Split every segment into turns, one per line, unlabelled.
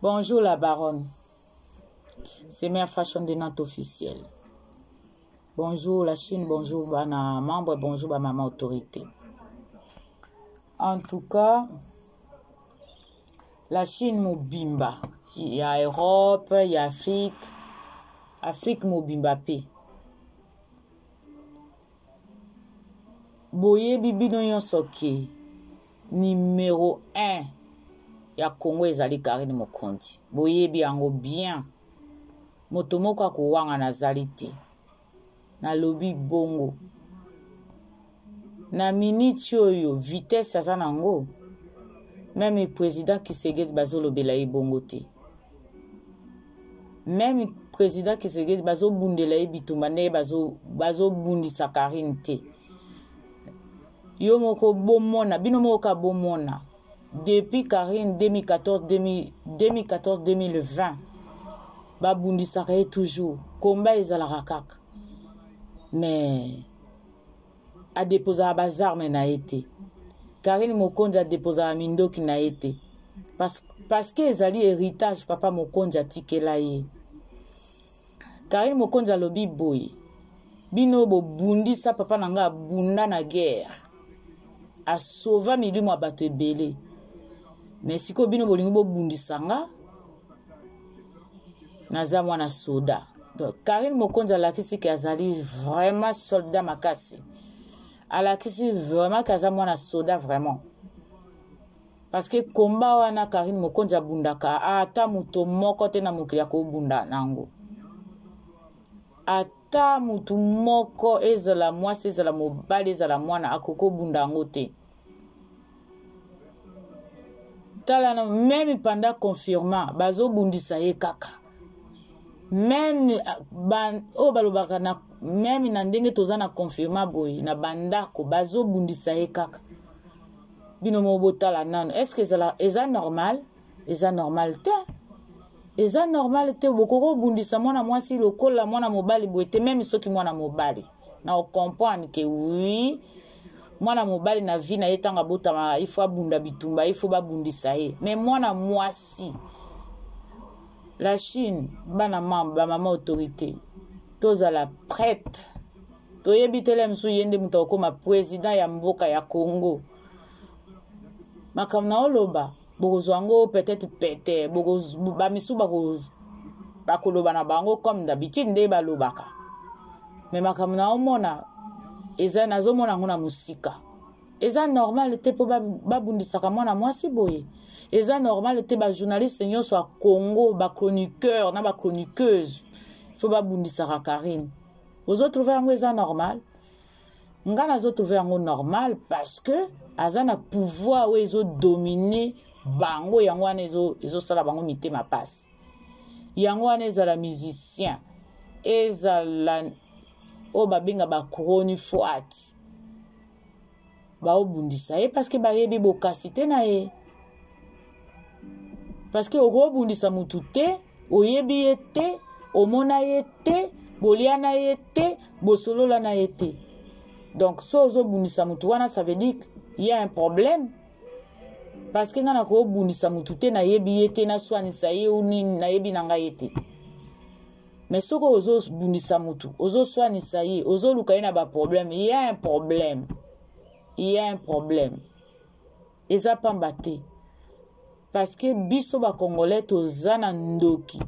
Bonjour la baronne. C'est Mère Fashion de Nantes officielle. Bonjour la Chine, bonjour bana membre, bonjour ba maman autorité. En tout cas, la Chine mobimba, il y a Europe, il y a Afrique, Afrique mobimba pe. Boyebi bino nyonso ke numero 1 ya Congo ezali Carine Mokonzi. Boyebi yango bien. Moto moko akowangana azali te. Nalobi bongo. Na miniti oyo vitesse aza nango meme president Kisegedi bazolobela ye bongo te. Meme president Kisegedi bazobundela ye bitumba ndenge bazobundisa bazo Carine te. Yo moko bomona, bino moko ka bomona. Depuis Carine 2014 2014 2020 babundisaka ye toujours, combat ezalaka kaka. Mais adeposaka ba armes na ye te. Carine Mokonzi adeposaka mindoki na ye te. Parce que ezali héritage papa Mokonzi atikela ye. Carine Mokonzi alobi boye, bino bobundisa papa na nga abunda na guerre, asauva milimo ya bato ebele, mais sikoyo bino bolingi bobundisa nga, naza mwana soda. Donc Carine Mokonzi alakisi ke azali vraiment soldat makasi, alakisi vraiment ke aza mwana soda vraiment. Parce que combat wana Carine Mokonzi abundaka ata moto moko te na mokili akobunda nango. Ata motu moko, ezala mwasi, ezala mobali, ezala mwana, akokobunda yango te. Tala na meme pendant confinement bazobundisa ye kaka. Meme oyo balobaka na meme na ndenge toza na confinement boye na bandako bazobundisa ye kaka. Bino moko botala nano, est-ce que ezala eza normal? Eza normal te. Eza normal te, bokoki kobundisa mwana mwasi lokola mwana mobali boye te, meme soki mwana mobali. Na comprendre que oui, mwana mobali na vie na ye ntango abotama, il faut abunda bitumba, il faut babundisa ye. Mais mwana mwasi, la Chine, bana membre, ba mama autorité, tozala prête. Toyebi te le mosusu ye nde moto akokoma président ya mboka ya Congo. Makambo na oloba, bokozwa yango peut-être pete, ba misusu bakoloba na bango comme d'habitude nde balobaka. Mais makambo na omona, eza nazomona yango na mosika. Eza normal te po babundisaka mwana mwasi boye. Eza normal te ba journaliste nyonso ya Congo, ba chroniqueur na ba chroniqueuse, faut babundisaka Carine. Ozo trouver yango eza normal? Nga nazo trouver yango normal parce que aza na pouvoir oyo ezo dominer bango, yango wana ezosala bango mitema pasi. Yango wana ezala musicien, ezala oyo babenga ba chronifuati, baobundisa ye parce que bayebi bokasi te na ye. Parce que okobundisa mutu te, oyebi ye te, omona ye te, bolia na ye te, bosolola na ye te. Donc so ozobundisa mutu wana, ça veut dire qu'il y a un problème. Parce que nga nakobundisa mutu te, nayebi ye te, naswanisa ye ou nini, nayebi na ngai ye te. Mais soki ozobundisa mutu, ozoswanisa ye, ozoluka ye na ba problème, il y a un problème. Il y a un problème. Eza pamba te. Parce que biso ba Congolais toza na ndoki.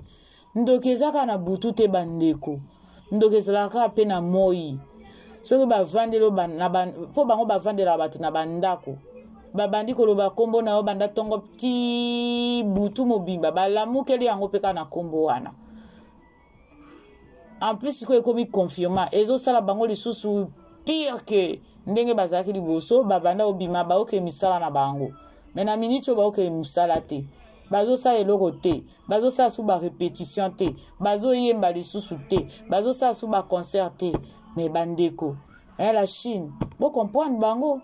Ndoki eza kaka na butu te bandeko. Ndoki ezalaka kaka pe na moi. Soki bavandeli ba, na ba, po bango bavandelaka bato na bandako. Babandi koloba kombo na yo banda tongo ti butu mobimba, balamukeli yango pe kaka na kombo wana. En plus sikoyo ekomi confirma, ezosala bango lisusu pire que ndenge bazalaki liboso, babanda obima baoke misala na bango. Mais na minute oyo baoke misala te, bazosala eloko te, bazosala su ba répétition te, bazoyemba lisusu te, bazosala su ba concert te. Mais bandeko, ya la Chine, bo comprendre bango,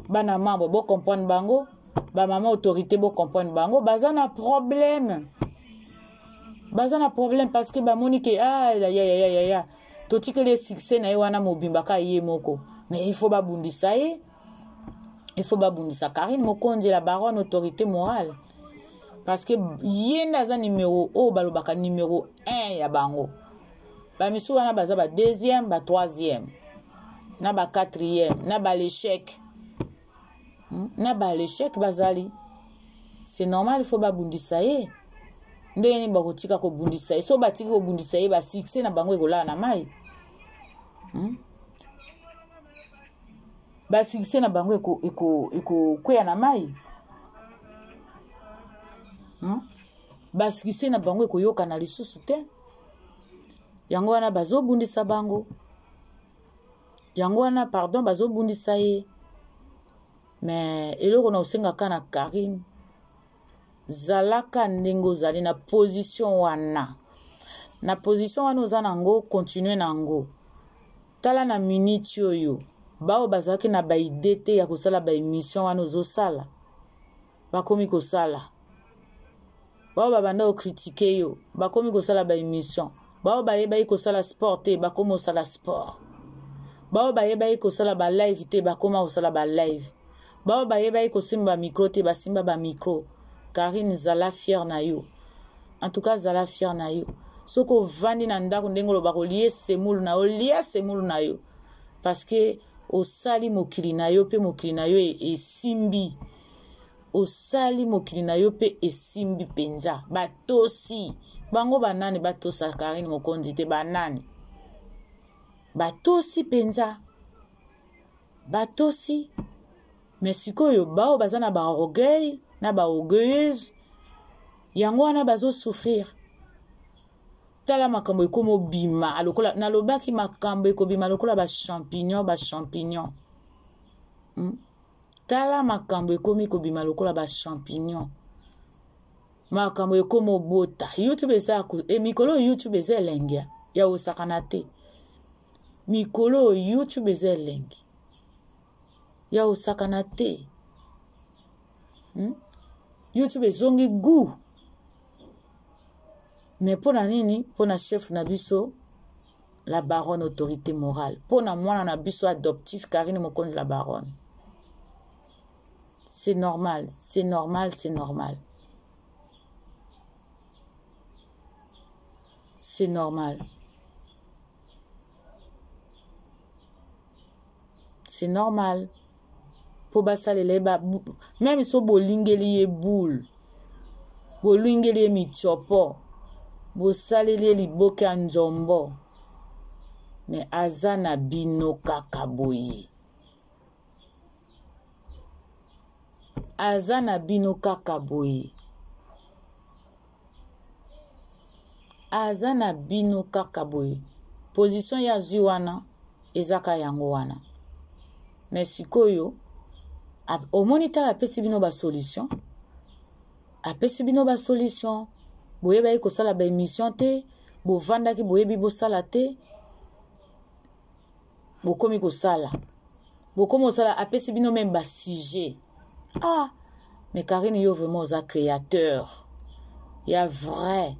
bana membre bo comprendre bango, ba mama autorité bo comprendre bango, baza na problème. Baza na problème parce que bamoni ke, ah, ya, ya, ya, ya, ya, totikeli ye succès na ye wana mobimba ka ye moko. Mais il faut babundisa ye. Il faut babundisa Carine Mokonzi, la baronne autorité morale. Parce que ye nde aza numero oyo balobaka numero 1 ya bango. Bamisusu wana baza ba deuxième, ba troisième, na ba quatrième, na ba l'échec. Na ba l'échec bazali. C'est normal, il faut babundisa ye. Ndenge nini bakotika kobundisa ye? So batiki kobundisa ye, ba succès na bango ekolala na mai. Ba succès na bango ekokweya na mai. Ba succès na bango ekoyokana lisusu te. Yango wana bazobundisa bango. Yango wana pardon bazobundisa ye. Mais eloko na osengaka na Karine, zalaka ndenge ozali na position wana. Na position wana oza nango, continue nango. Tala na minute oyo, bao bazalaki na ba idée te ya kosala ba émission wana ozosala, bakomi kosala. Bao babanda kokritike yo, bakomi kosala ba émission. Bao bayebaki kosala sport te, bakomi kosala sport. Bao bayebaki kosala ba live te, bakoma kosala ba live. Bao bayebaki kosimba ba micro te, basimba ba micro. Karine, zala fière na yo. En tout cas, zala fière na yo. Soki ovandi na ndako ndenge olobaka olie semulu na yo, lia semulu na yo. Parce que osali mokili na yo pe mokili na yo esimbi. Osali mokili na yo pe esimbi penza. Batosi. Bango banani batosa Karine Mokonzi te, banani? Batosi penza. Batosi. Mais sikoyo bao baza na ba orgueil, na ba orgueilleuse, yango wana bazo souffrir. Tala makambo ekomo bima lokola nalobaki, makambo ekobima lokola ba champignon, ba champignon. Tala makambo ekomi kobima lokola ba champignon. Makambo ekomi obota. YouTube eza e mikolo YouTube eza elengi ya osakana te. Mikolo YouTube eza elengi ya osakana te. YouTube ezongi goût. Mais pona nini? Pona chef na biso la baronne autorité morale, pona mwana na biso adoptif Karine Mokonzi la baronne. C'est normal, c'est normal, c'est normal. C'est normal. C'est normal. Po basalela ye ba, même so bolingeli ye boule, bolingeli ye mitsopo, bosaleli ye liboke ya nzombo, mais aza na bino kaka boye. Aza na bino kaka boye. Aza na bino kaka boye. Position ya zwi wana ezaka yango wana. Mais sikoyo omoni ta apesi bino ba solution. Apesi bino ba solution. Boyebaki kosala ba émission te, bovandaki boyebi bosala te. Bokomi kosala. Bokomi kosala, apesi bino même ba sujet. Ah, mais Karine yo vraiment oza créateur. Ya vrai.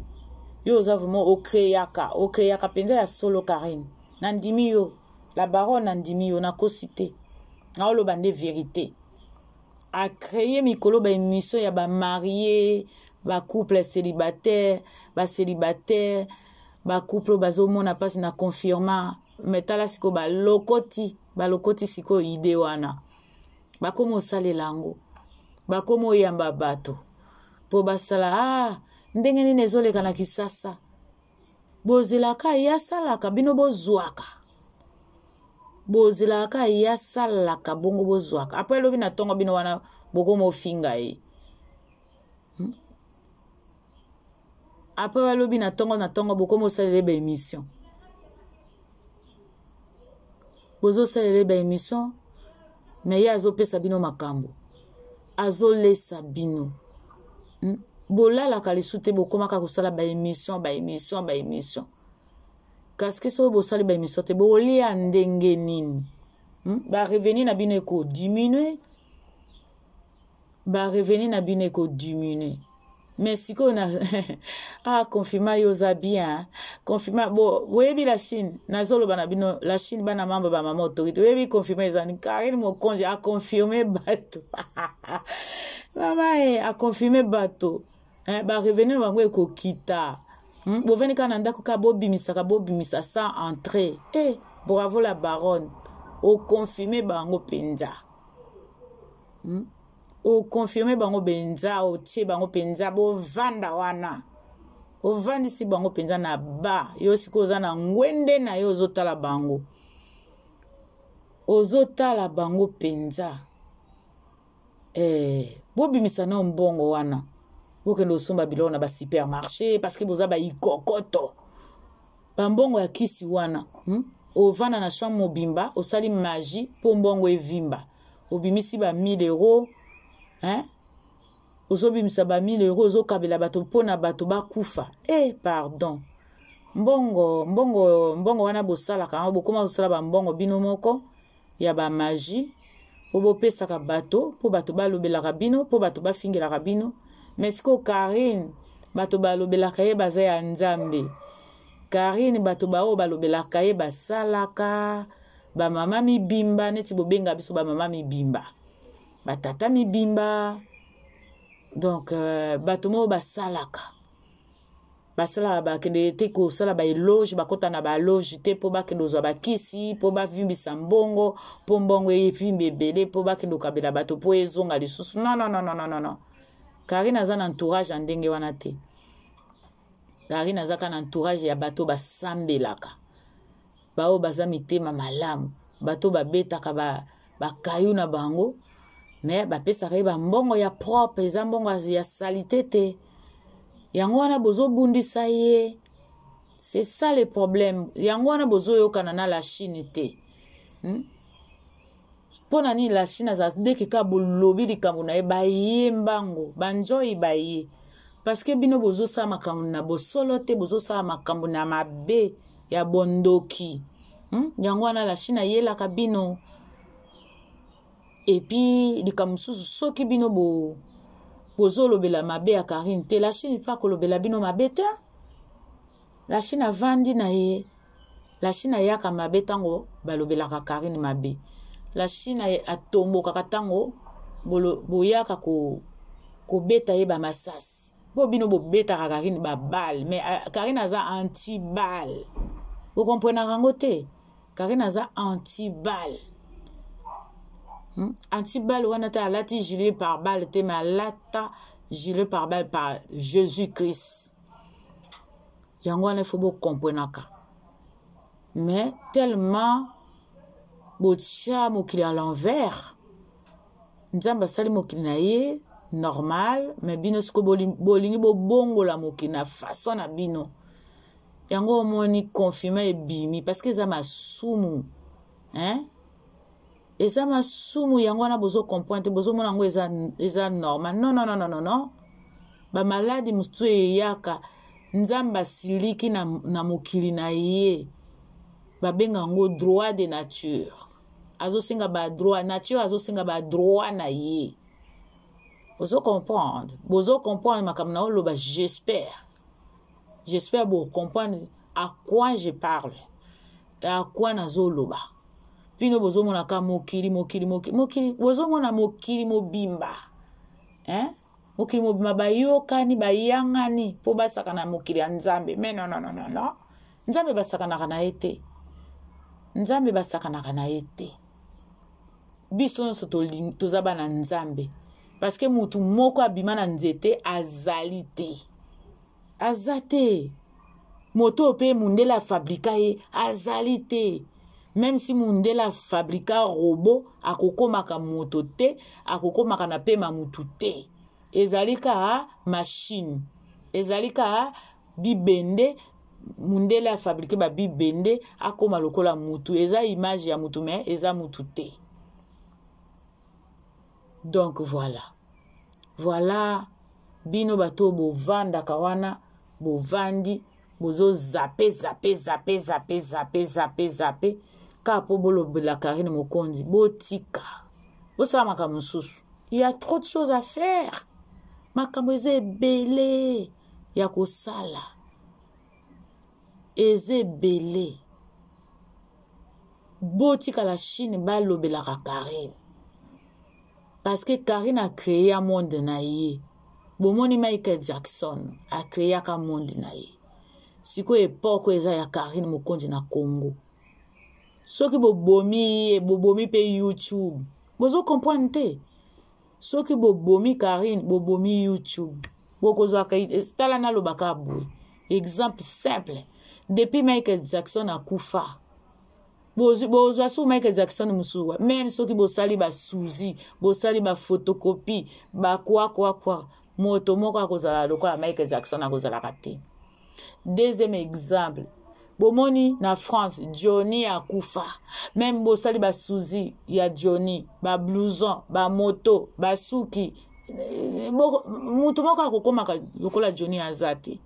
Yo oza vraiment okréaka, okréaka penza ya solo Karine. Nandimi yo, la baronne nandimi yo, nakosi te. Naoloba nde vérité. A créer mikolo ba émission ya ba mariés, ba couple célibataire, ba célibataire, ba couple bazomona pasi na confirma. Mais tala siko ba lokoti, ba lokoti siko idée wana. Bakomo salela yango. Bakomo yamba bato. Po basala, ah, ndenge nini ezoleka na Kisasa. Bozelaka ya salaka bino bozwaka. Bozelaka ya salaka bongo bozwaka. Après lobi na tongo bino wana bokomo finga ye. Après balobi na tongo na tongo bokomo salela ba émission. Bozo salela ba émission mais ye azopesa bino makambo. Azolesa bino. Bolalaka lisusu te, bokomaka kosala ba émission, ba émission, ba émission. Kasi soki bosali ba émission te, bokolia ndenge nini? Ba revenu na bino eko diminuer. Ba revenu na bino eko diminuer. Mais sikoyo na ah, confirma yo oza bien. Confirma bo boyebi la Chine, nazoloba na bino la Chine bana mamba ba mama autorité. Boyebi confirma ezani Karine Mokonzi a confirmer bato. Mama eh, a confirmer bato. Eh, barevenu na bango ekokita. Bovandi kaka na ndako kaka bobimisaka bobimisa sans entrée. Eh, bravo la baronne. Oconfirme bango mpenza. Oconfirme bango mpenza, otie bango mpenza, bovanda wana. Ovandisi bango mpenza na ba. Yo sikoyo oza na ngwende na yo ozotala bango. Ozotala bango mpenza. Eh, bobimisa nao mbongo wana. Bokende osomba biloko na ba supermarché parce que boza ba ikokoto. Ba mbongo ya kisi wana. Ovanda na chambre mobimba, osali magie po mbongo evimba. Obimisi ba 1000 euros, hein? Ozobimisa ba 1000 euros, ozokabela bato mpona bato bakufa. Eh, pardon. Mbongo, mbongo, mbongo wana bosalaka yango, bokoma kosala ba mbongo bino moko ya ba magie po bopesaka bato, po bato balobelaka bino, po bato bafingelaka bino. Mais sikoyo Karine, bato balobelaka ye baza ya Nzambe. Karine, bato baoyo balobelaka ye basalaka ba mama mibimba, neti bobenga biso ba mama mibimba, ba tata mibimba. Donc bato moko basalaka. Basalaka, bakende te kosala ba éloge, bakota na ba loge te po bakende kozwa bakisi, po bavimbisa mbongo, po mbongo evimba ebele, po bakende kokabela bato po ezonga lisusu. Non, non, non, non, non, non, non. Karine aza na entourage ya ndenge wana te. Karine aza kaka na entourage ya bato basambelaka, baoyo baza mitema malamu, bato babetaka bakayu na bango, mais bapesaka ye ba mbongo ya propre, eza mbongo ya salite te. Yango wana bozobundisa ye. C'est ça le problème. Yango wana bozoyokana na la Chine te. Mpona nini la Chine aza deke kaka bolobi likambo na ye, baye mbango, banzoi baye. Parce que bino bozosala makambo na bosolo te, bozosala makambo na mabe ya bondoki. Yango wana la Chine ayelaka bino. Et puis likambo mosusu, soki bino bozolobela mabe ya Karine te, la Chine mpe akolobela bino mabe te. La Chine avandi na ye. La Chine ayaka mabe ntango balobelaka Karine mabe. La Chine atombokaka ntango boyaka kobeta ye ba masasi. Bo bino bobetaka Karine ba balle, mais Karine aza anti-balle. Bokomprenaka yango te. Karine aza anti-balle. Anti-balle wana te alati gilet par balle te, mais alata gilet par balle par Jésus-Christ. Yango wana il faut bokomprenaka. Mais tellement botia mokili à l'envers, Nzambe asali mokili na ye normal, mais bino siko bolingi bobongola mokili na façon na bino. Yango omoni confirme ebimi parce que eza masumu, hein? Eza masumu, yango wana bozo comprendre te, bozomona yango eza normal. Non, non, non, non, non, non. Ba maladi mosusu eyaka, Nzambe asiliki na mokili na ye. Babenga yango droit de nature. Azosenga ba droit, nature azosenga ba droit na ye. Bozo comprendre, bozo comprendre makambo na oloba, j'espère. J'espère bo comprendre à quoi je parle. À quoi nazoloba. Pino bozomona ka mokili, mokili, mokili, mokili, bozomona mokili mobimba. Hein? Mokili mobimba bayokani, bayangani po basaka na mokili ya Nzambe. Mais non, non, non, non, non. Nzambe basakanaka na ye te. Nzambe basakanaka na ye te. Biso nyonso toza bana Nzambe. Parce que mutu moko abima na nzete azali te. Aza te. Moto pe mundele afabrika ye azali te. Même si mundele afabrika robot, akokomaka moto te, akokomaka na pema mutu te. Ezali ka machine. Ezali ka bibende, mundele afabrike ba bibende, akoma lokola mutu. Eza image ya mutu, mais eza mutu te. Donc voilà. Voilà, bino bato bovandaka wana, bovandi, bozo zape, zape, zape, zape, zape, zape, zape, kaka po bolobela Karine Mokonzi, botika. Bosala makambo mosusu. Il y a trop de choses à faire. Makambo eza ebele ya kosala. Eza ebele. Botika la Chine balobelaka Karine. Parce que Karine a créé un monde na ye. Bomoni Michael Jackson acreaka monde na ye. Sikoyo epoque eza ya Carine Mokonzi na Congo. Soki bobomi ye, bobomi pe YouTube. Bozo comprendre te. Soki bobomi Carine, bobomi YouTube. Bokozwaka tala nalobaka boye. Exemple simple. Depuis Michael Jackson akufa, bozwa su Michael Jackson mosusu meme soki bosali basuzi bosali bafotocopie bakwakwakwa moto moko akozala lokola Michael Jackson akozalaka te. Deuxième exemple, bomoni na France Johnny akufa, meme bosali basuzi ya Johnny, bablouson, bamoto, basuki, moto moko akokomaka lokola Johnny aza te.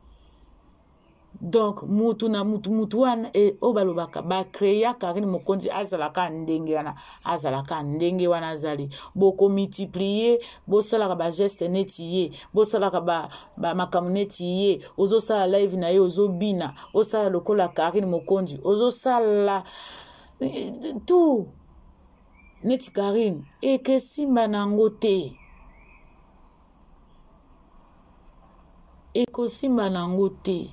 Donc mutu na mutu, mutu wana e, oyo balobaka bacrea Karine Mokonzi azalaka ndenge wana, azalaka ndenge wana azali. Bokomultiplie, bosalaka bageste neti ye, bosalaka ba, ba makambo neti ye, ozosala live na ye, ozobina, osala lokola Karine Mokonzi, ozosala tout neti Karine, ekesimba nango te. Ekosimba nango te.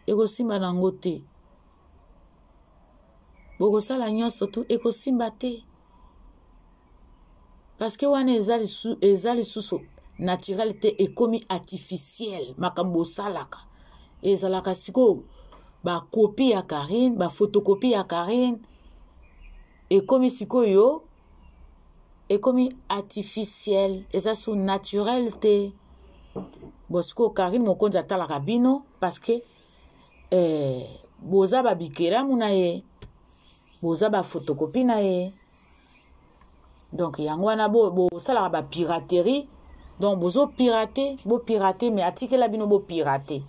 Ekosimba nango te. Bokosala nyonso tu ekosimba te. Parce que wana eza lisusu, eza lisusu naturel te, ekomi artificiel. Makambo osalaka ezalaka sikoyo bakopi ya Karine, bafotokopi ya Karine ekomi sikoyo ekomi artificiel, eza su naturel te. Bon, sikoyo Karine Mokonzi atalaka bino parce que boza babikelamu na ye, boza bafotokopi na ye. Donc yango wana bosalaka ba piraterie, donc bozo pirate, bo pirate, mais atikela bino bo pirate,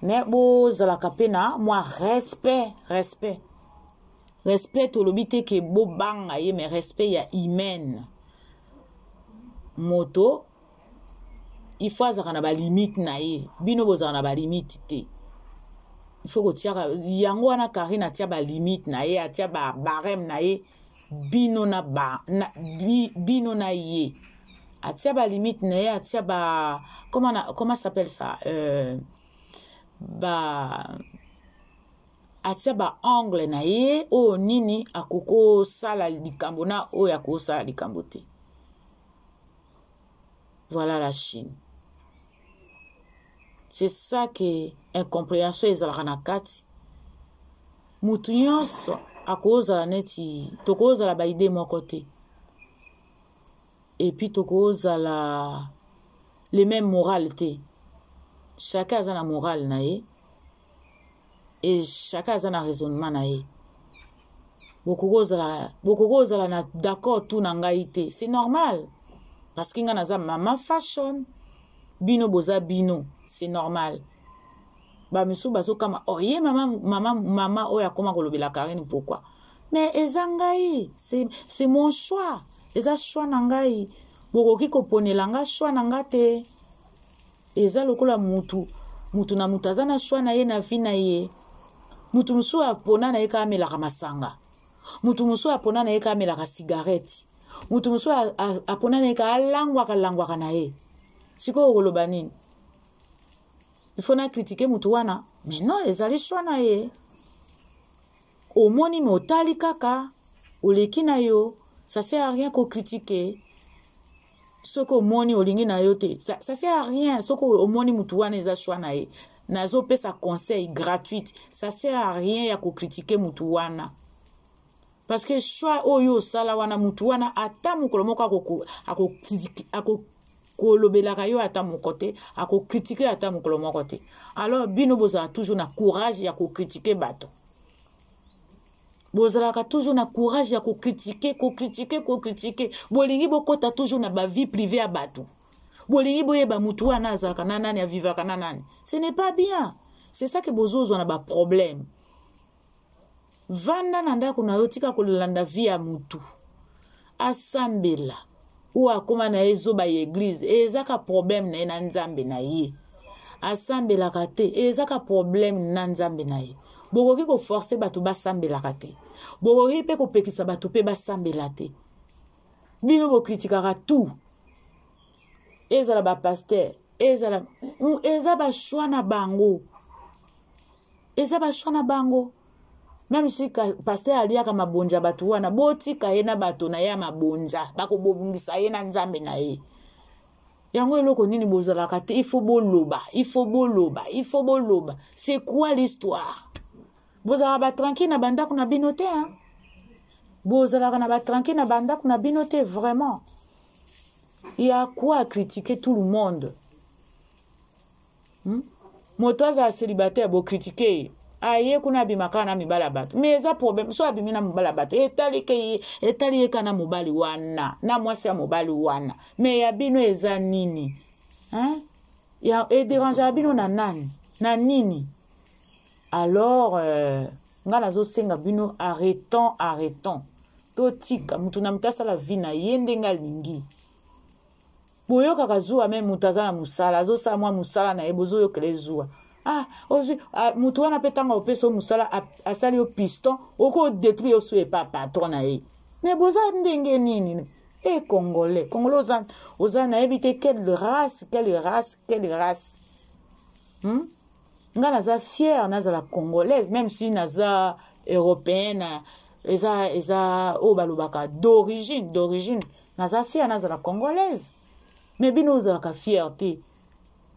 mais bozalaka pe na mwa respect, respect, respect. Tolobi te ke bobanga ye, mais respect ya humaine. Moto il faut azalaka na balimite na ye, bino bozalaka na balimite te. Il faut kotiaka yango wana. Karine atia balimite na ye, atia babareme na ye, bino na, ba, na, bi, bino na ye atia balimite na ye, atia ba comment, comment s'appelle ça, ba atia ba angle na ye oyo nini akokosala likambo na oyo akosala likambo te. Voilà la Chine. C'est ça que incompréhension ezalaka na kati. Mutu nyonso akozala neti tokozala ba idée moko te. Et puis tokozala le même moral te. Chacun aza na moral na ye et chacun aza na raisonnement na ye. Bokoki kozala na d'accord tout na ngai te, c'est normal, parce que ngai naza mama fashion, bino boza bino, c'est normal. Bamisusu bazokama, oh ye mama, mama, mama oyo akoma kolobela Karine, pourquoi? Mais eza ngai, c'est mon choix, eza choix na ngai. Bokoki koponela nga choix na nga te. Eza lokola mutu, mutu na mutu aza na choix na ye na vie na ye. Mutu mosusu apona na ye kaka amelaka masanga, mutu mosusu apona na ye kaka amelaka cigarette, mutu mosusu apona na ye kaka alangwaka langwaka na ye. Sikoyo okoloba nini? Il faut na critiquer mutu wana? Mais non, ezali choix na ye. Omoni me otali kaka oleki na yo, ça sert à rien kocritiquer. Soki omoni olingi na yo te, ça sert à rien. Soki omoni mutu wana eza choix na ye, nazopesa conseil gratuite, ça sert à rien ya kocritiquer mutu wana, parce que choix oyo osala wana, mutu wana ata mokolo moko akolobelaka yo ata moko te, akocritiquer ata mokolo moko te. Alors bino bozala toujours na courage ya kocritiquer bato, bozalaka toujours na courage ya kocritiquer, kocritiquer, kocritiquer. Bolingi bokɔta toujours na bavie privée ya bato, bolingi boyeba mutu wana azalaka na nani, avivaka na nani. Ce n'est pas bien, c'est ça que bozozwa na baproblème. Vanda na ndako na yo, tika kolanda vie ya mutu. Asambela oyo akóma na ye zoba ya église, ezaka problème na ye na Nzambe na ye. Asambelaka te, ezaka problème na Nzambe na ye. Bokoki koforcer bato basambelaka te, bokoki mpe kopekisa bato mpe basambela te. Bino bokritikaka tout. Ezala bapasteur, ezala eza bachoix na bango, eza bachoix na bango. Même si pasteur aliaka mabonza bato wana, botika ye na bato na ye ya mabonza, bakobongisa ye na Nzambe na ye. Yango eloko nini bozalaka te? Il faut boloba, il faut boloba, il faut boloba. C'est quoi l'histoire? Bozalaka batranquille na bandako na bino te, hein? Bozalaka na batranquille na bandako na bino te, vraiment. Il y a quoi critiquer tout le monde? Moto azala célibataire, bocritiquer ye, aye kuna abima kaka na mibali ya bato. Mais eza problème so abimi na mobali ya bato, etali ke etali ye kaka na mobali wana, na mwasi ya mobali wana. Mais ya bino eza nini, hein? Ya edérangeaka bino na nani, na nini? Alors nga nazosenga bino, arrêtons, arrêtons, totika motu na moto asala vie na ye ndenge alingi. Boyokaka zuwa, me moto aza na mosala, azosala mwa mosala na ye, bozoyokela ezuwa. Ah, ozwi, ah, moto wana mpe ntango opesa yo mosala, asali yo piston, okodétruire yo so epa patron na ye. Me boza ndenge nini? E Congolais, Congolais oza, oza nayebi te quelle race, quelle race, quelle race, Nga naza fière nazala congolaise, même si naza européenne, eza oyo balobaka d'origine, d'origine. Naza fière nazala congolaise. Mais bino ozalaka fière te,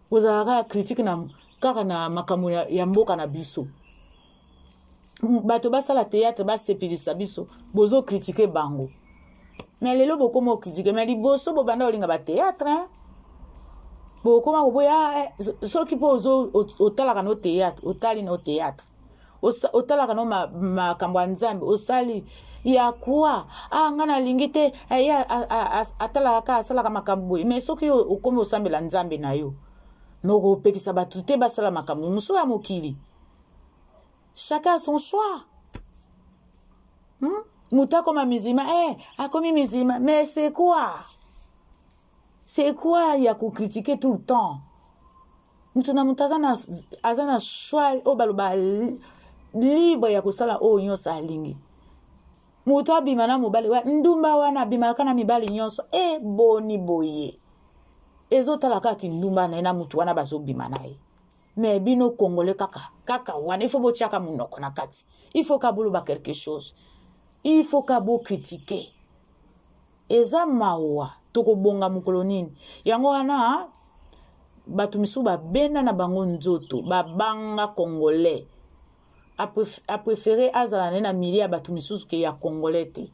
ozalaka critique na kaka na makambo ya mboka na biso. Bato basala théâtre, basepelisa biso, bozocritiquer bango. Mais lelo bokoma ocritiquer. Mais liboso bobanda kolinga bathéâtre, hein? Bokoma koboya. Soki mpo otalaka no théâtre, otali no théâtre, otalaka no makambo ya Nzambe, osali ya kwa ah, nga nalingi te. Ye atalaka kaka, asalaka makambo boye. Mais soki okomi osambela Nzambe na yo, nokopekisa bato te basala makambo mosusu ya mokili. Chacun son choix, Moto akoma musulman, akomi musulman, mais c'est quoi, c'est quoi ya kocritiquer tout le temps? Moto na moto aza na choix oyo baloba libre ya kosala oyo nyonso alingi. Moto abima na mobali ndumba wana, abimaka na mibali nyonso. E boni boye, ezotala kaka kindumba na ye na motu wana bazobima na ye. Mais bino Congolais, kaka kaka wana il faut botiaka monoko na kati, il faut ka boloba quelque chose, il faut ka bocritiquer. Eza mawa. Tokobonga mokolo nini? Yango wana bato misusu babenda na bango nzoto, babanga Congolais, apréféré azala na ye na milieu ya bato misusu ke ya Congolais te.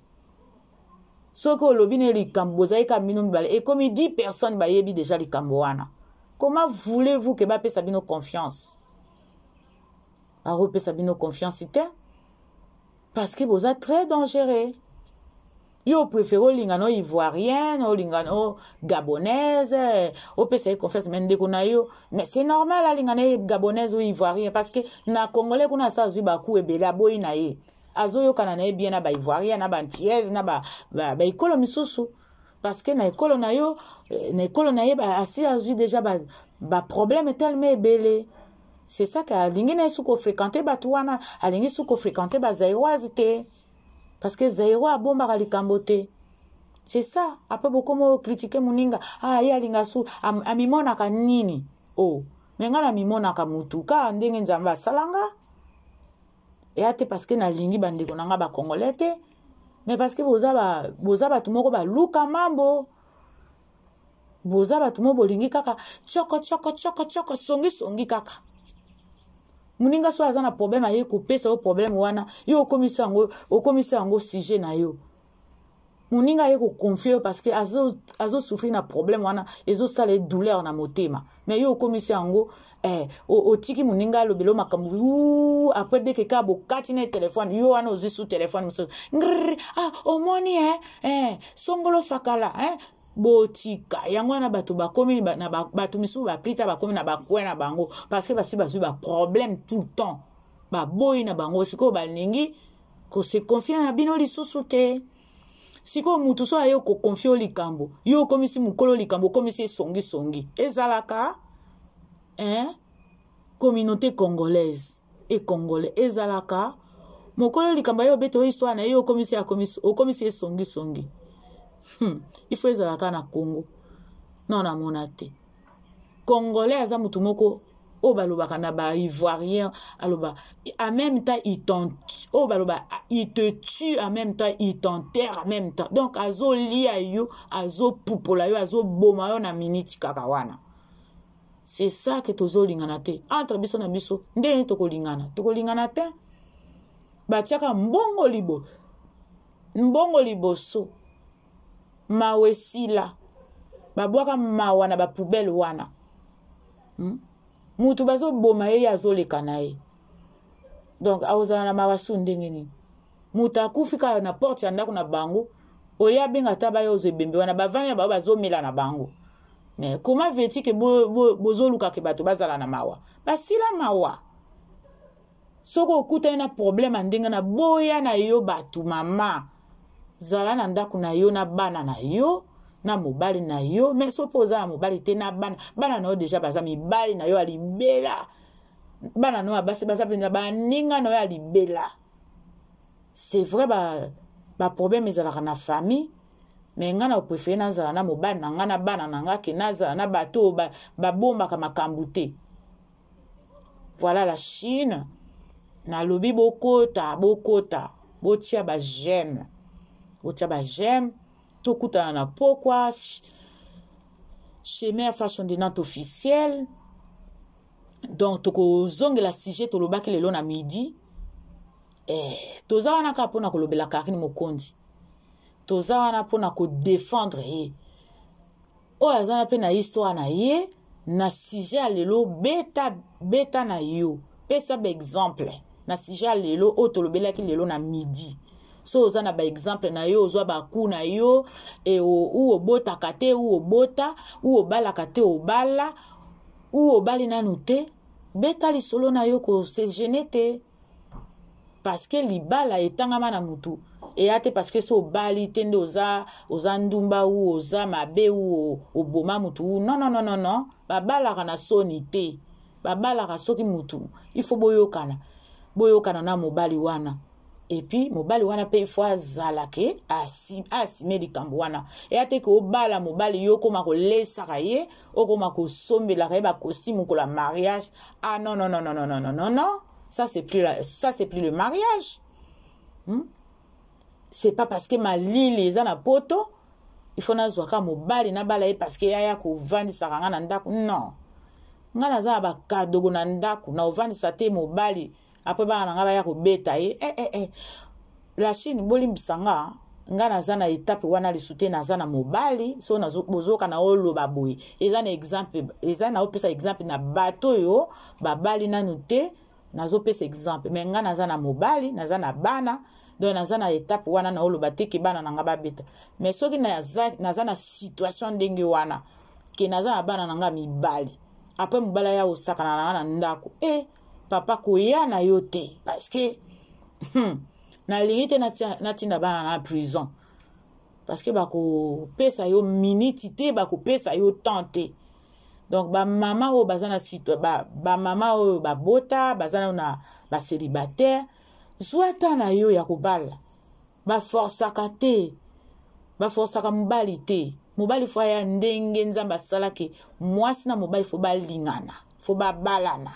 Soki olobi na ye likambo, bozali kaka bino mibale, ekomi 10 personnes bayebi déjà likambo wana. Comment voulez-vous ke bapesa bino confiance? Bakopesa bino confiance te, parce que boza très dangereux. Yo opréféré olinga no Ivoirienne, olinga no Gabonaise, opesa ye confiance. Mais ndeko na yo, mais c'est normal alinga na ye Gabonaise ou Ivoirien, parce que na Congolais kuna asa azwi baku ebele, aboyi na ye, azoyokana na ye bien na Baivoirien, na Baantillaise, na baekolo misusu, parce que na ekolo na yo, na ekolo na ye asi azwi déjà baproblème ba tellement ebele. C'est ça ke alingi na ye suki ofréquente bato wana, alingi suki ofréquente Bazaïroise te, parce que Zaïrois abombaka likambo te. C'est ça. Après bokoma ocritiquer moninga. Ah, ye alinga su amimonaka nini? O oh. Me ngai namimonaka mutu kaka ndenge Nzambe asalanga eya te, parce que nalingi bandeko na nga Bacongolais te, mais parce que boza boza bato moko baluka mambo, boza bato moko bolingi kaka tioko tioko tioko tioko, songisongi kaka. Moninga so aza na problème, aye kopesa yo problème wana, yo okomisi yango, okomisi yango sujet na yo. Moninga aye koconfier yo parce que azosouffrir na problème wana, ezosala ye douleur na motema, mais yo okomisi yango, otiki moninga alobela yo makambo. Après, dès que kaka bokati na ye telefone, yo wana ozwi su telefone mosusu, ngrr, ah, omoni, songolo fakala, Botika yango wana. Bato bakomi na bato misusu baplita, bakomi na bacoin na bango, parce que basi bazwi baproblème tout le temps, baboyi na bango. Sikoyo balingi kose confier na bino lisusu te. Sikoyo mutu so aye koconfier yo likambo, yo okomisi mokolo likambo, okomisi esongisongi. Ezalaka, hein? Communauté congolaise e Congolais, ezalaka mokolo likambo aye obeta oyo histoire na ye, okomisi esongisongi. Il faut ezalaka na Congo. Non, namona te. Congolais aza motu moko oyo balobaka na baivoirien, aloba en même temps il oyo baloba, il te tue en même temps, il t'enterre en même temps. Donc azolia yo, azopupola yo, azoboma yo na miniti kaka wana. C'est ça que tozolingana te entre biso na biso. Ndenge tokolingana, tokolingana te. Batiaka mbongo libo, mbongo liboso, mawa esila. Babwaka mawa na bapoubelle wana, Mutu bazoboma ye, ye azoleka na ye. Donc akozala na mawa su ndenge nini? Moto akufi kaka na porte ya ndako na bango, olie abenga ata baya ozwa ebembe wana, bavandi na bango, bazomela na bango. Mais comment veux-tu ke bozoluka ke bato bazala na mawa? Basila mawa. Soki okutani na problème ya ndenge na boya na yo, bato mama, zala na ndako na yo na bana na yo na mobali na yo. Mais so mpo oza na mobali te, na bana, bana na yo déjà baza mibali na yo ya libela, bana na yo ya basi baza mpenza baninga na yo ya libela. C'est vrai, baproblème ba ezalaka na famille, mais ngai na préféré nazala na mobali na ngai na bana na ngai ke nazala na bato oyo babombaka makambo te. Voilà la Chine. Nalobi bokota, bokota, botia baj'aime, botia baj'aime. Tokutana na pokwa chez Mare Fashion de Nantes officiel. Donc tokozongela sujet tolobaki lelo na midi. Toza wana kaka mpona kolobela Karine Mokonzi. Toza wana mpona kodéfendre ye oyo aza na mpe na histoire na ye na sujet ya lelo. Beta, beta na yo, pesa baexemple na sujet ya lelo oyo tolobelaki lelo na midi. So oza na baexemple na yo, ozwa baku na yo e, u obotaka te, u obota, u obalaka te, obala, u obali nanu te, beta lisolo na yo, kose gêner te, parce que libala etangama na mutu eya te. Parce que so obali te nde oza ndumba u oza mabe u oboma mutu u. Non, non, non, non, non. Babalaka na soni te. Babalaka soki mutu il faut boyokana, boyokana na mobali wana. Et puis mobali wana mpe il faut azala ke asime likambo wana. Eya te ke obala mobali, yo okóma kolesaka ye, okóma kosombelaka ye bacostume mokolo ya mariage. Ah non, non, non, non, non, non, non, non, ça c'est plus le mariage, C'est pas parce que malili eza na poto, il faut nazwaka mobali nabala ye parce que yaya kovandisaka nga na ndako. Non, nga naza na bakadogo na ndako, na ovandisa te mobali, après bana na nga baya kobeta ye. Eh, eh, eh. La Chine, bolimbisa nga, nga naza na étape wana lisu te. Naza na mobali. So bozoka na oloba boye, eza na exemple, eza na opesa exemple na bato oyo babali nanu te. Nazopesa exemple, mais nga naza na mobali, naza na bana. Donc naza na étape wana na oloba te ke bana na nga babeta. Mais soki naza na situation ndenge wana ke naza na bana na nga mibali, après mobali aya kosakana na nga na ndako, e papa, koya na yo te, parce que nalingi te natinda bana na prison, parce que bakopesa yo miniti te, bakopesa yo temps te. Donc bamama oyo baza na bamama oyo babota, baza na bacélibataire, zwa ta na yo ya kobala. Baforsaka te, baforsaka mobali te. Mobali faut aya ndenge Nzambe asalaki. Mwasi na mobali faut balingana, faut babalana.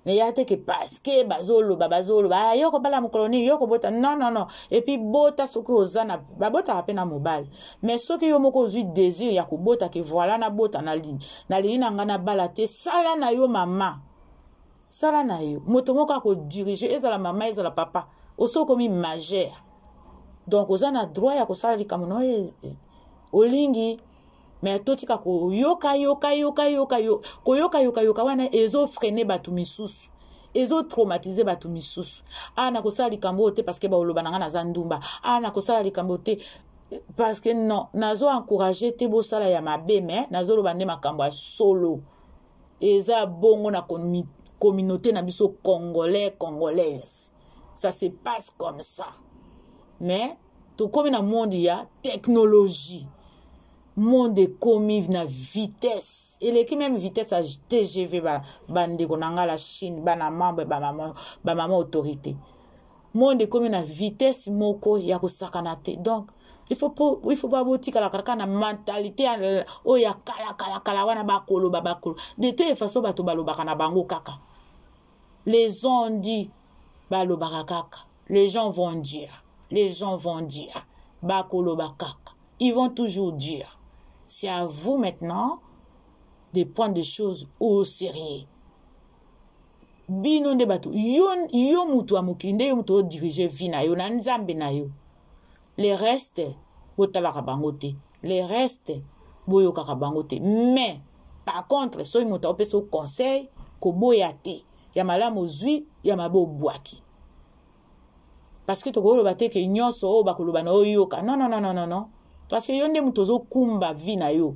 Eya te ke parce que bazoloba, bazoloba: "Ah, yo kobala mokolo nini, yo kobota." Non, non, non. Et puis bota soki oza na, babotaka mpe na mobali. Mais soki yo moko ozwi désir ya kobota ke voilà, nabota, nalingi na ngai nabala te, sala na yo mama, sala na yo. Moto moko akodirige, ezala mama, ezala papa, osi okomi majeur, donc oza na droit ya kosala likambo na oyo olingi. Mais totika koyoka yoka yoka yoka yo, koyoka yoka yoka wana ezofreiner bato misusu, ezotraumatiser bato misusu. A nakosala likambo oyo te parce que baloba na ngai naza ndumba. A nakosala likambo te parce que, non, nazo encourage te bosala ya mabe, mais nazoloba nde makambo ya solo. Eza bongo na communauté na biso congolais, congolaise, ça se passe comme ça. Mais tokomi na monde ya technologie, monde ekomi na vitesse eleki même vitesse ya TGV. Bandeko na ngai la Chine, bana membre, bamama autorité, monde ekomi na vitesse moko ya kosakana te. Donc Il faut po, il faut pas botikala kaka na mentalité oyo ya kala kala kala wana, bakoloba bakoloba. De toute façon, bato balobaka na bango kaka. Les on dit, balobaka kaka. Les gens vont dire, les gens vont dire, bakoloba kaka. Ils vont toujours dire. C'est à vous maintenant de prendre des choses au sérieux. Bino nde bato, yo, yo mutu ya mokili nde yo mutu odirige vie na yo na Nzambe na yo. Le reste, botalaka bango te. Le reste, boyokaka bango te. Mais par contre, soki moto aopesa conseil, koboya te. Ya malamu ozwi, ya mabe obwaki, parce que tokoloba te ke nyonso oyo bakoloba na oyoka. Non, non, non, non, non, non, parce que yo nde moto ozokumba vie na yo.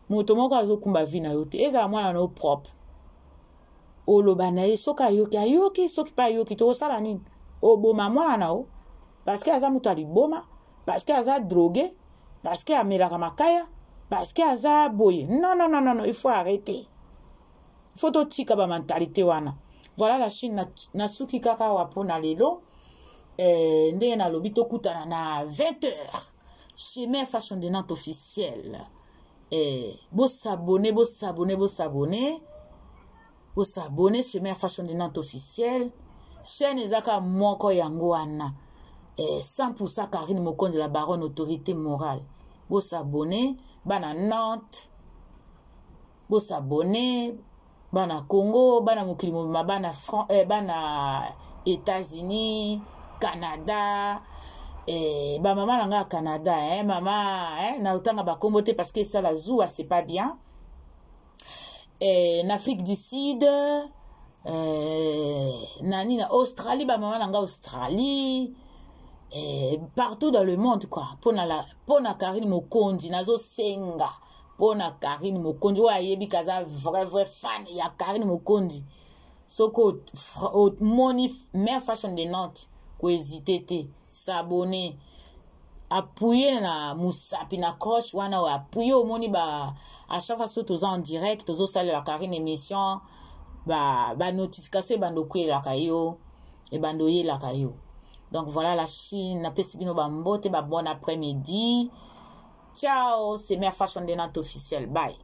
Moto moko azokumba vie na yo te. Ezala mwana na yo propre, oloba na ye, soki ayoki, ayoki, soki mpe ayoki, tokosala nini? Oboma mwana na yo parce que aza moto ya liboma, parce que aza drogué, parce que amelaka makaya, parce que aza boye? Non, non, non, non, non, il faut arrêter, il faut totika bamentalité wana. Voilà la Chine, nasuki kaka awa mpona lelo. Ndenge nalobi, tokutana na 20 heures chez Mère Fashion de Nantes officiel. Bosabone, bosabone, bosabone, bosabone chez Mère Fashion de Nantes officiel. Chaîne eza kaka moko, yango wana, 100% Karine Mokonzi, la baronne, autorité morale. Bosabone bana Nantes, bosabone bana Congo, bana mokili mobima, bana États-Unis, Canada, bamama na ngai ya Canada, mama, naotanga bakombo te parce que esala zuwa, c'est pas bien. Na Afrique du Sud, nani, na Australie, bamama na ngai Australie, partout dans le monde quoi. Mpona Karine Mokonzi, nazosenga mpona Karine Mokonzi, oyo ayebi kaza vrai vrai fan ya Karine Mokonzi, soki omoni Mare Fashion de Nantes, kohésite te, s'abonner, appuye na mosapi na cloche wana oyo, appuye, omoni ba à chaque fois so toza en direct, tozosalela Karine émission, banotification ba ebanda okwelaka yo, ebanda oyelaka yo. Donc voilà la Chine, napesi bino bambote, ba bon après midi. Ciao, c'est Mare Fashion de Nantes officiel. Bye.